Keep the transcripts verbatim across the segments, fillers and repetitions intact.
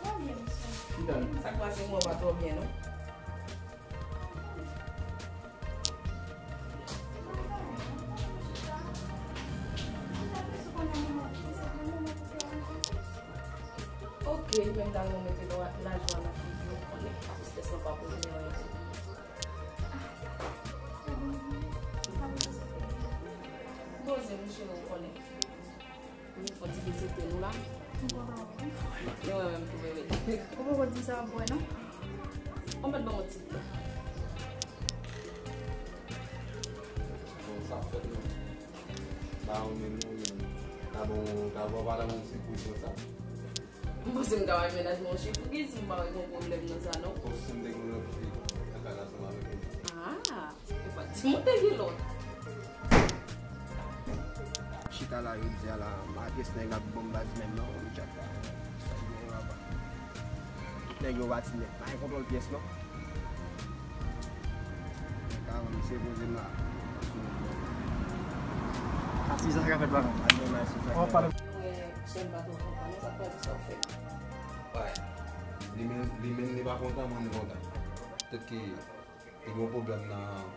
Mwen byen, mesye. Sa k pase, mwen pa twò byen, non. Ok, menm ta renmen mete lajwa nan figi w, konnen tristès lan pa poze anyen. Poze, m cheri, w konnen. Wi, fò ti desepte nou la. Mwen wè menm tou, bebe. Ou poko di sa, m wè non. Ou mèt ban m yon ti dlo. Bon, sa fèt non. Ba ou menm, ou menm. Ta bon, ta bon, pa ta bon, ti kou konsa. M panse m ka bay mennaj mwen yon chifougiz, m pa wè gen pwoblèm nan sa non. Bon, si m te gen yon lòt fi, sa ka ansanm avèk ou. Ah, ou pa t di m ou te gen lòt. Chita la, yo di a la, matres nèg la pou ban m baz menm non, m tchak la. Sa gen papa. Tout nèg yo pati nèt, pa gen kontwòl pyès non. Karan, misye poze m la. Ati, sa ka fèt la non. Al gen mal sou sa. Wè, sè m pa twò kontan non, sa k pral di sa w fè. Wè. Li menm, li menm li pa kontan, mwen m kontan. Petèt ke li gen yon pwoblèm nan,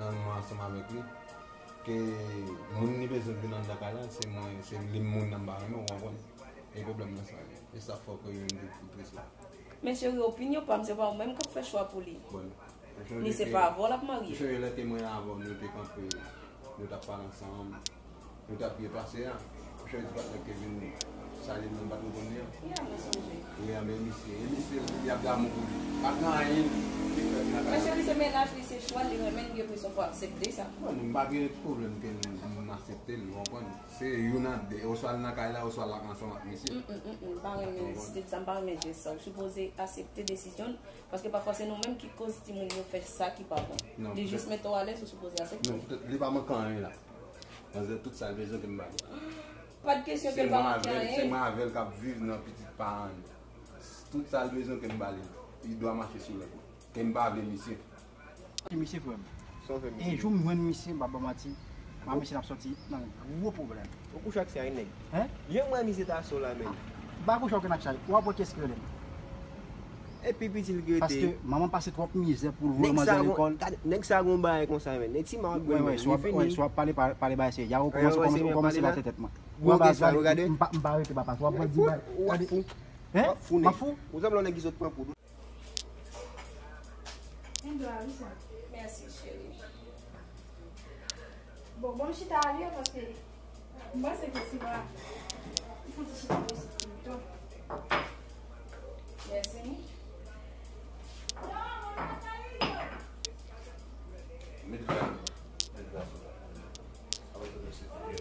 nan nou ansanm avèk li. Ke moun li bezwen vin anndan kay la, se mwen, se li moun nan m pa renmen, ou konprann? E pwoblèm nan sa ye. E sa fè ke youn vin pi prese. Men cheri, opinyon pa m, se pa ou menm k ap fè chwa pou li. Bon. Ni se pa avè w l ap marye. Cheri, lè ke mwen avè w, nou te kanpe, nou t ap pale ansanm, nou t ap byen pase a. Cheri, ti patnè ke vin salye m nan, m pa t konn li an. Ya, mwen sonje. Wi, a, men misye, e misye, li ap damou pou li. Pa t gen anyen ki fèt nan kay la. Men cheri, se mennaj li, se chwa l, li renmen l, m gen enpresyon fò w aksepte sa. Bon, m pa gen pwoblèm ke m, m aksepte l, ou konprann? Se youn nan de, oswa l nan kay la, oswa l ap ansanm ak misye. Mm, mm, mm, mm. M pa renmen stil sa, m pa renmen jès sa. Ou sipoze aksepte desizyon l, paske pafwa se nou menm ki koz timoun yo fè sa ki pa bon. Non, li jis mete w alèz, ou sipoze aksepte. Non, petèt li pa manke anyen la. Manzè, tout sa l bezwen ke m ba li. Pa t kesyon ke l pa manke anyen. Se mwen avè l k ap viv nan pitit paran l. Tout sa l bezwen ke m ba li. Li dwa mache sou règ mwen. Ke m pa vle misye. Misye frè m. Sa w fè misye? E jou m jwenn misye, m pa ba w manti, mwen misye n ap sòti nan gwo pwoblèm. Ou kouche ak se a nèg. Hein? Jan m wè misye ta sou la menm. M pa kouche okenn ak chay. W ap wè kiyès ki rele m. E pi piti l ki rete. Paske manman pase twòp mizè pou l voye manzè lekòl. Nèg sa gon bagay konsa menm. Nèg ti ma ap gwenn menm. Li fini. Si w ap pale, pale bagay serye. Ya ou kòmanse, ou kòmanse, ou kòmanse ba tèt mwen. Gwo gè sa, ou gade. M pa, m pa rete papa. W ap di bagay. Ou ap fou. Hein? W ap fou nèg. M ap fou? Ou sanble yon nèg ki sot pran poud. Gen dwa wi sa. Mèsi, cheri. Bon, bon, m chita ale paske m panse ke ti va fon ti chita pou tout tan. Mèsi. Met gaz, met gaz sou la.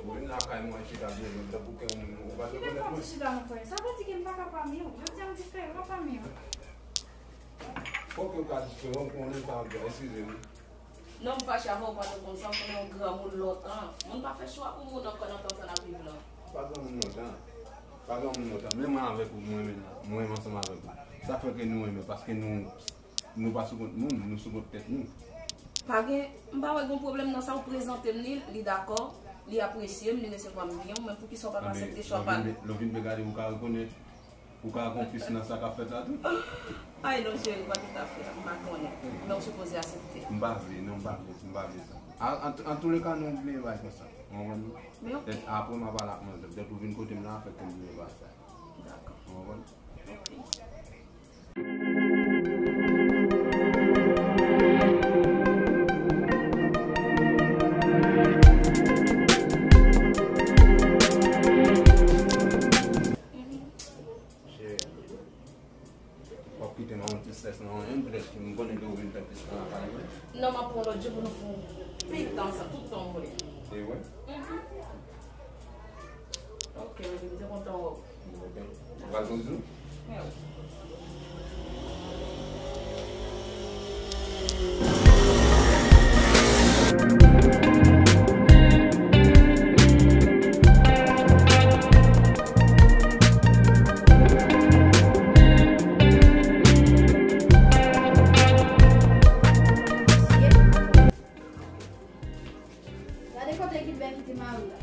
Ou vin lakay mwen chita byen, men tankou ke ou, ou pa rekonèt mwen. Sa vle di ke m pa ka pami w. Jodi a m diferan pami w. Fòk yo ka diferan pou konnen sa w ap di a. Eskize m. Non, m fache avè w pa t konn sa, m konnen yon granmoun lontan. Moun pa fè chwa pou moun ankò nan tan sa n ap viv lan. Pa granmoun lontan. Pa granmoun lontan. Men mwen avèk ou, mwen menm la. Mwen menm ansanm avèk ou. Sa fè ke nou renmen, paske nou, nou pa sou kont moun, nou sou kont tèt nou. Pa gen, m pa wè gen pwoblèm nan sa, ou prezante m li, li dakò, li apresye m, li resevwa m byen, ou menm poukisa w pa ka aksepte chwa pa l? Lè w vin, lè w vin gade, ou ka rekonèt. Ou ka konplis nan sa k ap fèt la tou? Ay non, cheri, pa toutafè, m pa konnen. Men w sipoze aksepte. M pa vle, non, m pa vle, m pa vle sa. A, an, antouleka, nou bliye bagay konsa. Ou konprann? Men oke. Petèt apre m a pale ak manzè, petèt ou vin kote m la, fè ke m bliye bagay sa. Dakò. Ou konprann? Oke. Sa tout tan w vle. E wè? Mhm. Ok, baby, m te kontan wè w. Ok. Ou pral konn di w? Mèsi. Gade kote Gilbert kite mari la.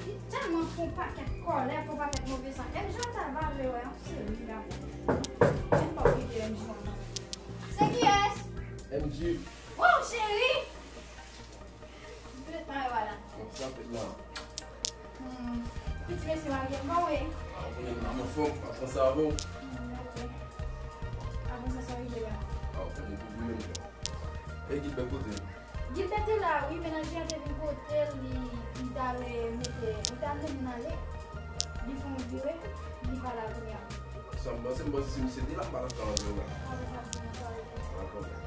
Li tèlman fè yon pakèt kòlè, fè yon pakèt move san. M J an ta va vle wè yon seri la. M pa kite M J an. Se kiyès? M J. Oh, cheri! Pitit mwen yo la. Bon, sa fèt la. Hmm. Pitit mesye mari m bon, wi. Ah, ou konnen m anfòm, ap pran sa avè w. Hmm, ok. Avan sa, sa rive la. Ah, ou konnen toujou menm jan. E Gilbert kote? Gilbert te la, wi, mennaj li a te vin kote l, li, li t al mete, li t al mennen l ale. Li fè yon vire, li pa la kounye a. Sa m panse, m panse si misye te la, m pa t ap ka antre la. Ah, sa di m sa, wi. Pa pwoblèm.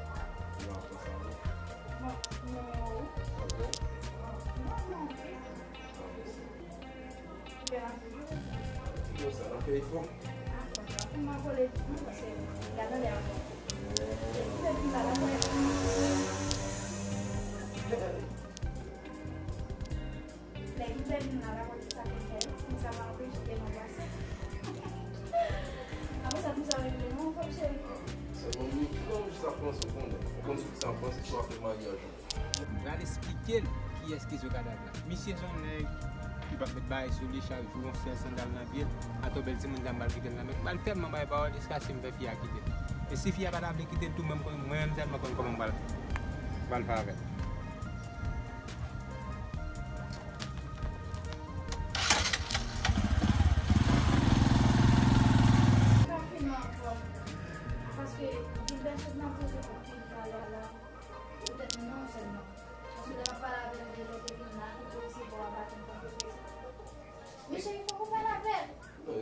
Ou va pran sa, non? Bon, nimewo ou? Sa bon? Non, non. Ah, mèsi. Bon, sa, n ap fè efò. Lè Gilbert vin la, la, konn sa pou l fè, pou sa pa anpeche l anbrase. Apre sa, pou sa regle non, fòk cheri. Sèlman, m, non, m jis ap panse, w konnen. Ou konn sou ki sa m panse, sou afè maryaj ou. M pral esplike l kiyès ki zo kadav la. Misye se yon nèg ki p ap met bagay sou li, chak jou yon sèl sandal nan pye l. Atò bèl timoun sa m pral kite l nan men l. M pral tèlman bay pawòl jiskaske m fè fi a kite l. E si fi a pa ta vle kite l tou, mwen m konn, mwen menm sèlman konn kòman m pral, pral fè avè l. Konfinan ankò. Paske Gilbert sot nan poze anpil talè la. Poutèt non sèlman. Paske lè m ap pale avè l, lè l te vin la, li te resevwa w a baton tankou prezan. Men cheri, fòk ou pale avè l. Non,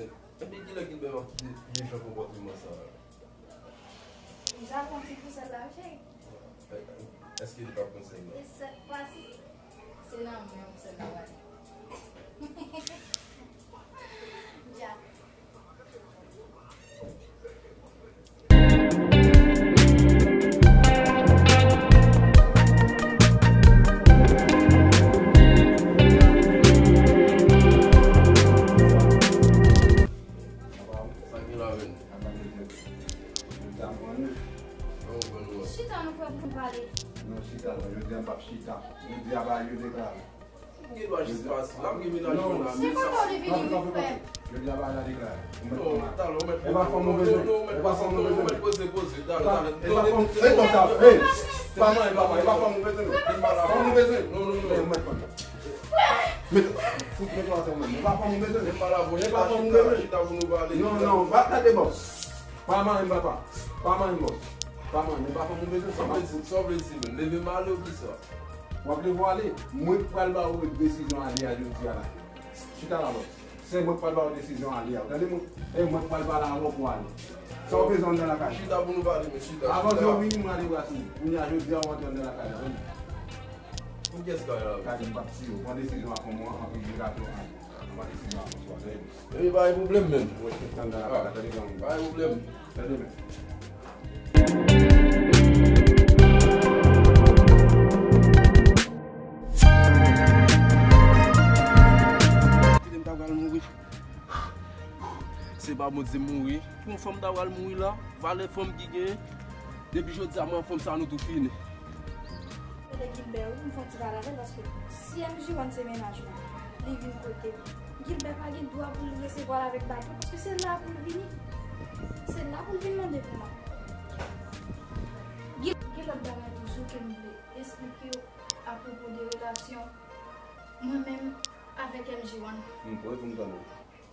epi kilè Gilbert va kite, kite jan konpòteman sa a? Ou ja pran ti pousèt la, wi, cheri. Èske li p ap pran sèl la? E sèt pa sis, se nan men w sèl la prale. Dja. Sa gen la menm? Chita, nou fè pou nou pale. Non, chita, non, jodi a m p ap chita. Jodi a, pa jodi a. M gen dwa jis pase la, m gen mennaj mwen la. Se kote w te vini, wi, frè? Jodi a, pa jodi a. Non, talè, ou mèt poze, non, non, ou mèt poze, non, ou mèt poze, poze, talè, talè. E pa fanm, e pa fanm, e pa fanm ou bezwen, non. E pa fanm ou bezwen. Non, non, non. Mèt, fout, mèt ou atè ou menm. E pa fanm ou bezwen. E pa fanm ou bezwen. Chita pou nou pale. Non, non, pa gade bòs. Pa manyen m, papa. Pa manyen m, bòs. Pa manyen m, e pa fanm ou bezwen. Sa w vle di, sa w vle di menm? Leve m ale ou kisa? W ap leve w ale? Mwen k pral ba ou desizyon ale a jodi a la. Chita la, bòs. Se mwen k pral ba ou desizyon ale a. Ou tande mwen? E mwen k pral pale avè w pou ale. Sa w bezwen anndan lakay? Chita pou nou pale, men chita, chita. Avan yo vini, mwen ale brase w. Kounye a, jodi a, w antre anndan lakay la, wi. Pou kiyès kay la? Gade, m p ap tiye w. Pran desizyon avan mwen, anpil de gato, ale. Pran desizyon avan mwen, ale. Epi pa gen pwoblèm, menm. Mwen te tann nan la pa tande nan. Pa gen pwoblèm. Tande, men. Kite m ta pral mouri. Se pa Bondye m mouri. Pou yon fanm ta pral mouri la, valè fanm ki genyen. Depi jodi a, mwen, fanm sa, nou tou fini. Rele Gilbert, wi, pou m fè yon ti pale avè l, paske si M J One se mennaj mwen, li vin kote m, Gilbert pa gen dwa pou l resevwa l avèk baton, paske se la pou l vini. Se la pou l vin mande pou mwen. Gil-, gen lòt bagay toujou ke m vle esplike w apwopo de relasyon mwen menm avèk M J One. M prè pou m tande w. M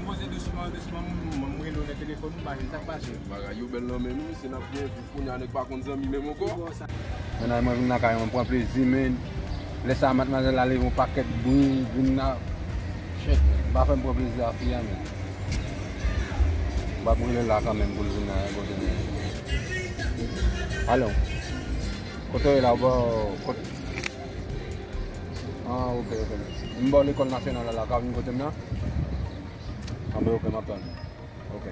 poze dousman, dousman, m, m rele w nan telefòn, m pa jwenn sa k pase. Bagay yo bèl nan men nou, se n ap gen viv kounye a, nèg pa konn zanmi menm ankò. Mennaj mwen vin lakay mwen, pran plezi, men. Lè sa a, madmwazèl la leve yon pakèt bri, vin la. Shit, man. Pa fè m pran plezi a fi a, men. M ap rele l la kanmenm pou l vin la, kote m ye. Alo. Kote w ye la, bò? Kot-, ah, ok, ok. M bò lekòl nasyonal la, la, ka vin kote m nan? Anben, ok, m ap tann. Ok.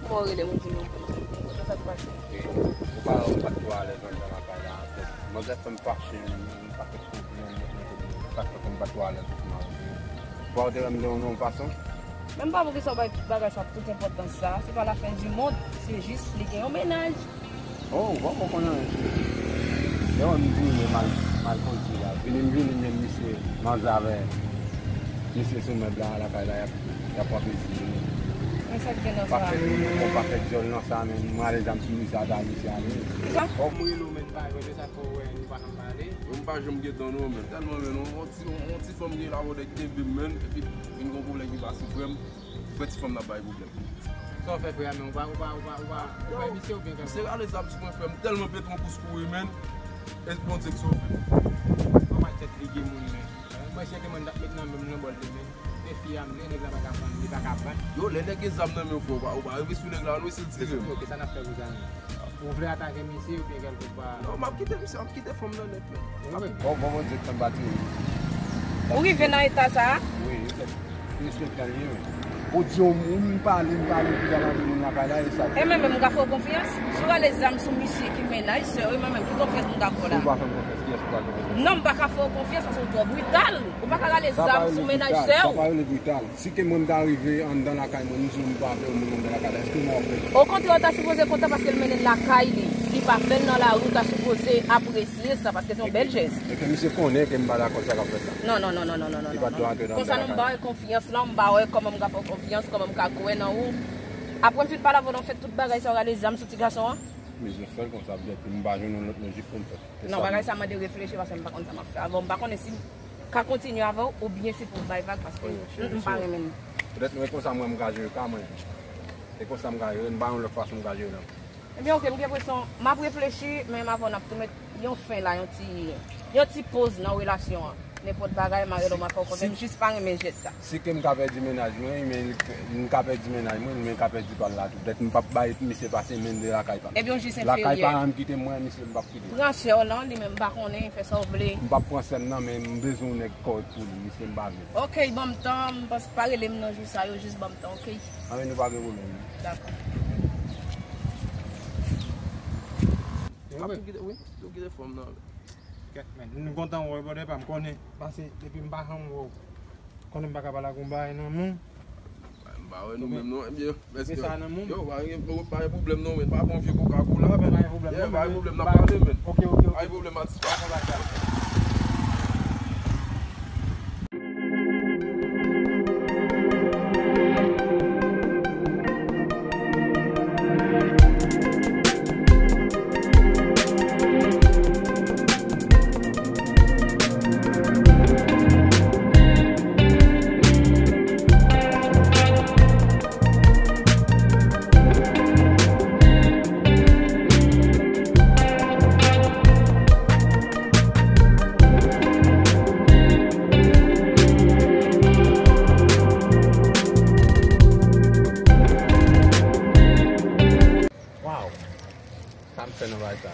Kòman w rele m, ou di m yon pwen, sa k pase? Ou pa, ou pa t twò alèz anndan lakay la. Manzè fè m fache, m pa fè konprann, m pa fè konprann, m pa twò alèz avèk mari m. Ou pa te wè m de yon, yon fason? Men m pa wè poukisa w bay tout bagay sa tout enpòtans sa. Se pa la fin du monde, se jis li gen yon mennaj. Oh, ou poko konn anyen sou li. Lè w wè m vini mal, mal kondui la. Vini m vini menm misye manzè avè misye sou mèb la, lakay la, y ap, y ap pran plezi. Men sa k gen nan sa? Pakèt moun, yon pakèt dyòl nan sa, men m rale zam sou misye, ata misye ale. Kisa? Oh, m rele w, men m pa jwenn, se sa k fè w wè nou pa janm pale. Yo, m pa janm gentan non, men tèlman, men yon, yon ti, yon, yon ti fanm gen la, wòdè ki te vle m, men, epi vin gon pwoblèm ki pa sou frè m. Frè ti fanm nan bay pwoblèm. Sa w fè frè a, men ou pa, ou pa, ou pa, ou pa, ou pa misye oubyen kèlkèt? Se rale zam sou mwen, frè m, tèlman pete yon kous kouri, men. E Bondye ki sove m. Ou pa tèt ligi moun, men. Mwen chèke mwen t ap met nan men m nan bòl de men. E fi a m vle, nèg la pa ka pran, li pa ka pran. Yo, lè nèg gen zam nan men w, frè, ou pa, ou pa rive sou nèg la, non, si l tire m. Ok, sa n ap fè pou sa, men. Ou vle atake misye oubyen kèlkèt pa? Non, m ap kite misye, m ap kite fanm nan nèt, men. Bon, bon, Bondye k fè m pa tire. Ou rive nan eta sa a? Wi, misye pran li, wi. Ou di w, m pale, m pale, epi gade moun lakay la, e sa. E mwen menm, m ka fè w konfyans? Si w rale zam sou misye ki mennaj sè w, e mwen menm, ki konfyans m ka fè w la? Ou pa fè m konfyans, kiyès ou pa fè konfyans? Non, m pa ka fè w konfyans, paske w twò brital. Ou pa ka rale zam sou mennaj sè w. Sa pa rele brital. Si ke mwen m ta rive anndan lakay mwen, m di w m pa vle yon moun anndan lakay la, èske m ap fè? Okontrè, w ta sipoze kontan paske l mennen l lakay li. Li pa fè l nan lari, w ta sipoze apresye sa paske se yon bèl jès. E ke misye konnen ke m pa dakò sa k ap fèt la. Non, non, non. Li pa t dwe antre nan anndan lakay la. Konsa non, m pa wè konfyans lan, m pa wè kòman m ka fè w konfyans, kòman m ka kwè nan ou. Apre m fin pale avè w, w fè tout bagay sa, w rale zam sou ti gason an. Misye fè l konsa, petèt m pa jwenn yon lòt lojik pou m fè. Non, bagay sa mande reflechi paske m pa konn sa m ap fè avè w. M pa konnen si m ka kontinye avè w oubyen se pou m bay vag paske m pa renmen l. Petèt mwen konsa mwen m ka jere ka mwen. E konsa m ka jere, m pa yon lòt fason m ka jere l ankò. Ebyen, ok, m gen enpresyon, m ap reflechi, men m avè w n ap tou met yon fen la, yon ti, yon ti poz nan relasyon an. Nenpòt bagay, m a rele w, m a fè w konfyans, m jis pa renmen jès sa. Si ke m ka pèdi mennaj mwen, men m ka pèdi mennaj mwen, men m ka pèdi pa l la tou. Petèt m p ap bay misye pase menm de lakay pa m. Ebyen, w jis enferyè. Lakay paran m kite m, mwen, misye m p ap kite. Pran sè w lan, li menm m pa konnen, fè sa w vle. M p ap pran sè m nan, men m bezwen yon nèg kòrèk pou li, misye m pa vle. Ok, ban m tan, m panse pa rele m nan jou sa yo, jis ban m tan, ok? Anben, nou pa gen pwoblèm. Dakò. M ap tou kite, wi, tou kite fanm nan. Kèt, men, m kontan wè w, brother pa m, konnen, pase, depi m pa janm wè w. Konnen m pa ka pale ak yon bagay nan men w. M pa wè nou menm non, ebyen, mèsi. Mete sa nan men w. Yo, pa gen, pa gen pwoblèm non, men pa bon vye Coca-Cola, men. Pa gen pwoblèm, yeah, non, pa gen pwoblèm, n ap pale, men. Ok, ok, ok. Pa gen pwoblèm, atis. Pa gen pwoblèm. Wow! Sa m fè nan bagay sa?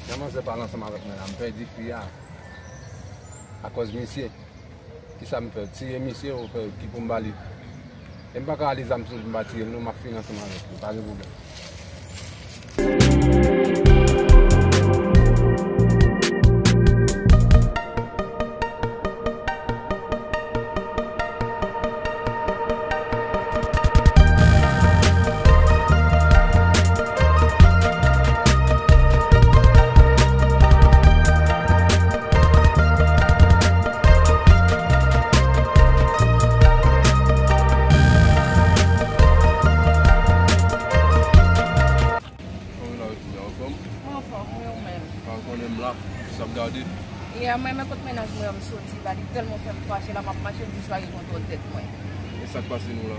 Jan manzè pale ansanm avèk mwen la, m pèdi fi a. Akòz misye. Kisa m fè? Tiye misye ou fè ki pou m ba li? E m pa ka ale zam sou li, m pa tiye l non, m ap fini ansanm avèk li, pa gen pwoblèm. Ya, mwen, men kot mennaj mwen an m soti la, li tèlman fè m fache la, m ap mache, m jis pa gen kontwòl tèt mwen. E sa k pase nou la?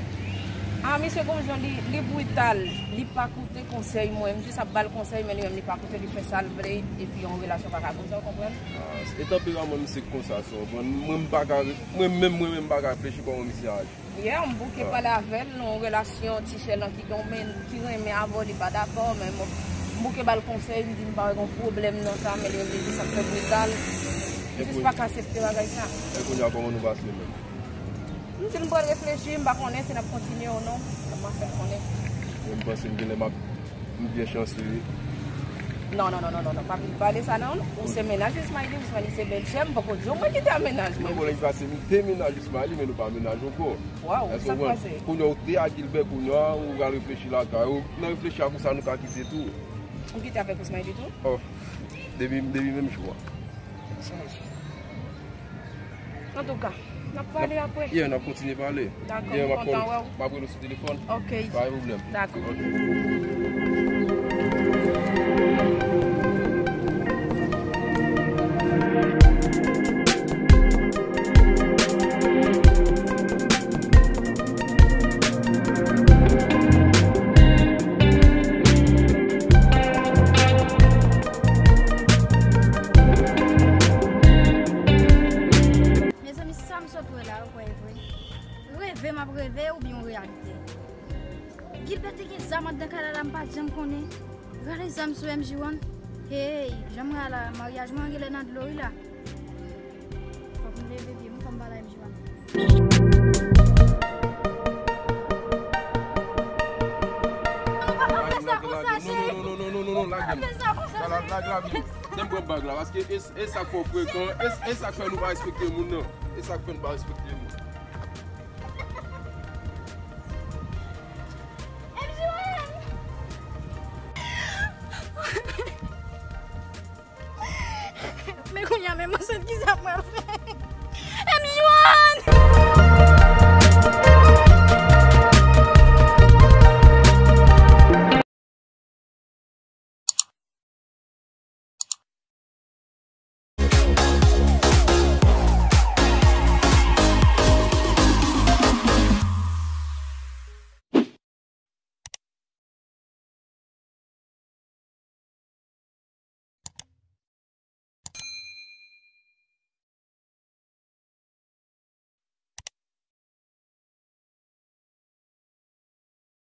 Ah, misye gon jan li, li brital, li pa koute konsèy mwen, m jis ap ba l konsèy, men li menm li pa koute, li fè sa l vle, epi yon relasyon pa ka konsa, w konprann? Ah, e tanperaman misye k konsa, sa w konprann? Mwen, m pa ka, mwen menm, mwen menm, m pa ka reflechi kòman misye aji. Yeah, m bouke pale avè l nan yon relasyon, ti chè lan ki gen men, ki renmen avè w, li pa dakò, men m, m bouke ba l konsèy, m di m pa wè gen pwoblèm nan sa, men li, li di sa k fè brital. Li jis pa ka aksepte bagay sa. E kounye a, kòman nou pase menm? M di l m pral reflechi, m pa konnen si n ap kontinye ou non. M ap fè l konnen. Men m panse m genlè m ap M byen chanse wi. Non, non, non, non, non, non, pa vin pale sa non. Ou se mennaj Ismaëly, Ismaëly se bèlchè, m poko di w mwen kite a mennaj mwen. Non, bon, lè ki pase m te mennaj Ismaëly, men nou pa mennaj ankò. Waw, sa k pase? Kounye a ou te a Gilbert, kounye a ou pral reflechi lakay ou. Nan reflechi a konsa nou ka kite tou. Ou kite avèk Ismaëly tou? Oh, depi, depi menm jou a. Antouka, n ap pale apre. Yeah, n ap kontinye pale. Dakò, m kontan wè w. M ap rele w sou telefòn. Ok. Pa gen pwoblèm. Dakò. Ok. Mezanmi, sa m sot wè la, ou kwè e vre? Reve m ap reve oubyen yon reyalite? Gilbert te gen zam anndan kay la, la m pa t janm konnen. Rale zam sou M J One. Hey, jan m wè a la, maryaj mwen an genlè nan dlo wi la. Fòk m leve pye m, fò m pale a M J One. Non, non, non, non, non, non, non, lage m. Lage la, lage la, vin. Lè m pran bag la, paske e, e sa k fè w frekan, e, e sa k fè nou pa respekte moun nan. E sa k fè nou pa respekte moun. M J One! Men kounye a, men m ansent, kisa m pral fè?